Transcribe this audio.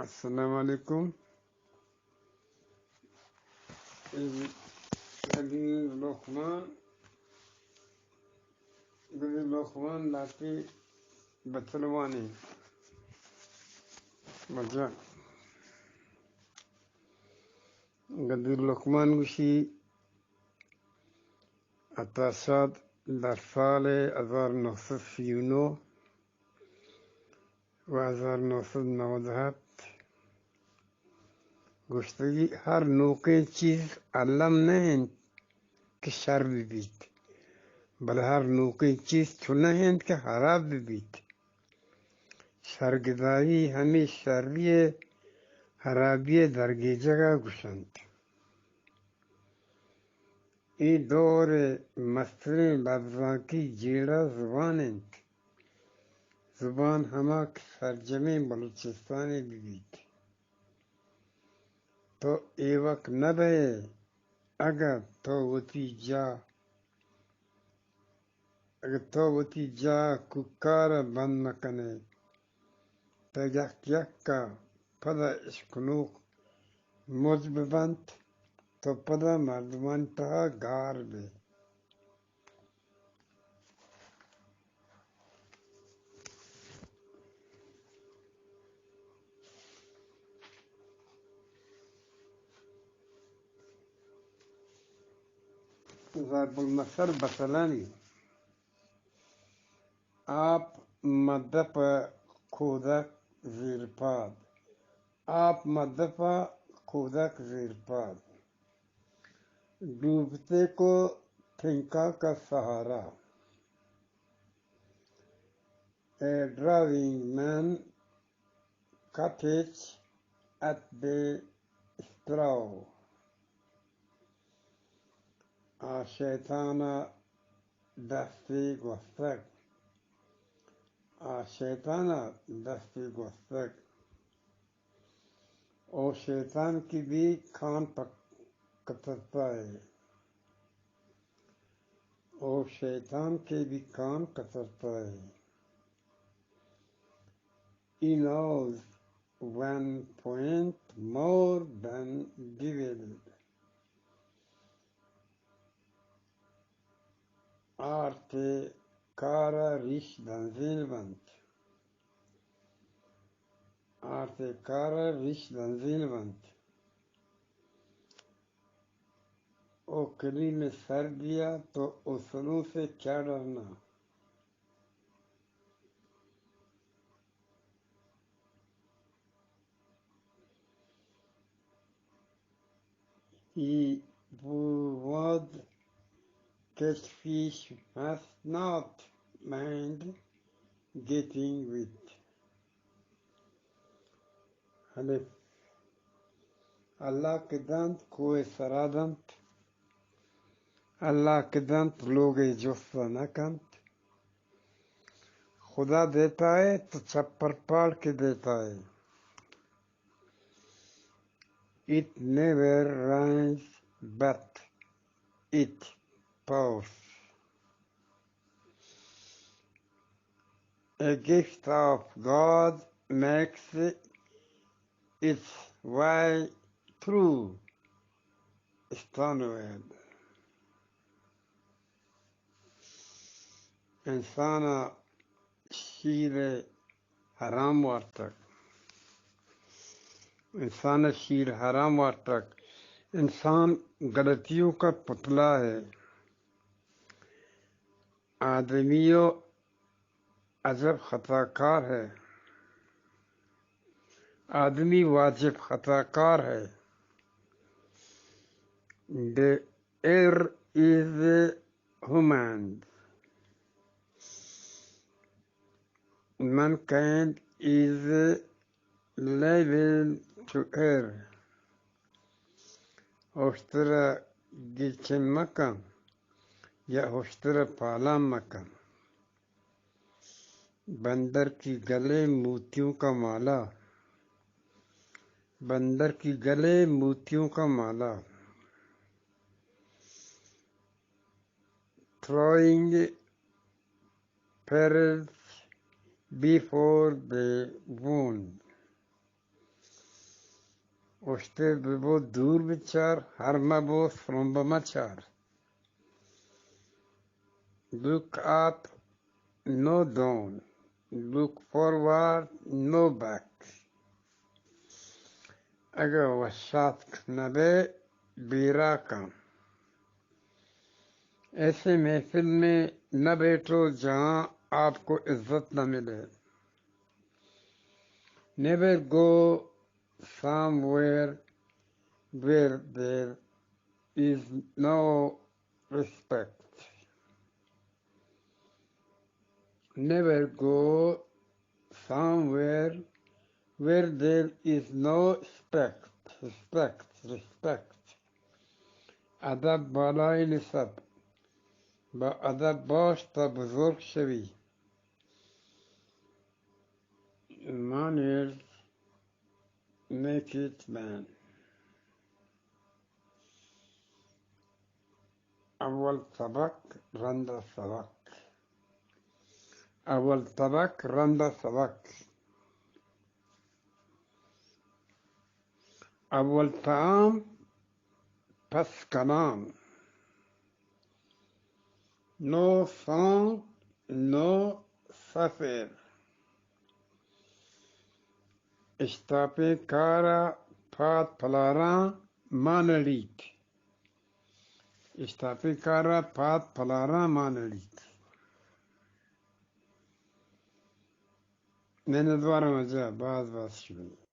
السلام علیکم. گدی لقمان، گدی لقمان لاتی بچلوانی مجا. گدی لقمان گوشی، عطا شاد در سال هزار و نهصد و سی و نه و هزار و نهصد و نود و هفت گوشتگی، هر نوکیں چیز الم نہ انت کہ شر بہ بیت، بلے هر نوکیں چیز چو نہ انت کہ ہراب بہ بیت. شرگدائی ہمے شری ء ہرابی ء درگیجگ ء گوشنت. اے دور ء مستریں لبزانکی جیڑہ زبان انت. زبان ہما کہ سرجمیں بلوچستان ء بہ بیت، تو ایوک نہ بئے. اگاں تو وتی جاہ، اگاں تو وتی جاہ ء کوکار ء بند مہ کن ئے، تہ یک یک ء پدا اشکنوک مچ بہ بنت، تو پدا مردمانی تہا گار بئے. ضرب المثل بتلانی. آپ مدپ کودک زیرپاد. آپ مدپ کودک زیرپاد. ڈوبتے کو تھنکا کا سہارا. A drowning man catches at the straw. آ شیطان ء دستی گوستگ. آ شیطان ء دستی گوستگ. او شیطان کی بھی کان پک کترتا ہے. او شیطان کے بھی کان کترتا ہے. He knows one point more than devil. آرتے کارا ریش دنزین بنت. آرتے کارا ریش دنزین بنت. او کلیم سردیا تو او سلوسے کیا ڈرنا؟ He who would catch fish must not mind getting wet. الف. اللہ کہ دنت کوہ سرا دنت، اللہ کہ دنت لوگے جست نہ کنت. خدا دیتا ہے تو چھپر پاڑ کے دیتا ہے. It never rains but it pours. A gift of God makes its way through Stanwell. انسان ء شیر ء حرام وارتگ. انسان ء شیر حرام وارتگ. انسان غلطیوں کا پتلا ہے. آدمی و عجب خطا کار ہے. آدمی واجب خطا کار ہے. The error is human. Mankind is liable to err. ہوشتر ء گچن مکن یا ہوشتر ء پالان مکن. بندر کی گلے موتیوں کا مالا، بندر کی گلے موتیوں کا مالا. Throwing pearls before the wound. پشتے ببو دور بچار، ہر مبو سرمب مچار۔ Look up, no down. Look forward, no back. اگہ وشاتک نبے، بیرا کن۔ ایسے محفل میں نہ بیٹھو جہاں آپ کو عزت نہ ملے۔ Never go somewhere where there is no respect. Never go somewhere where there is no respect. Respect, respect. ادب بالائیں نسب، با ادب باش تا بزرگ شوی۔ Manners make it man. اول سبق رند سبق۔ اول سبق رند سبق۔ اول طعام پس کلام۔ No song, no suffer. اشتاپیں کار ءَ پاد پلاراں مان اڑیت۔ اشتاپیں کار ءَ پاد پلاراں مان اڑیت۔ منتوارم اجا، باز باز شکریہ۔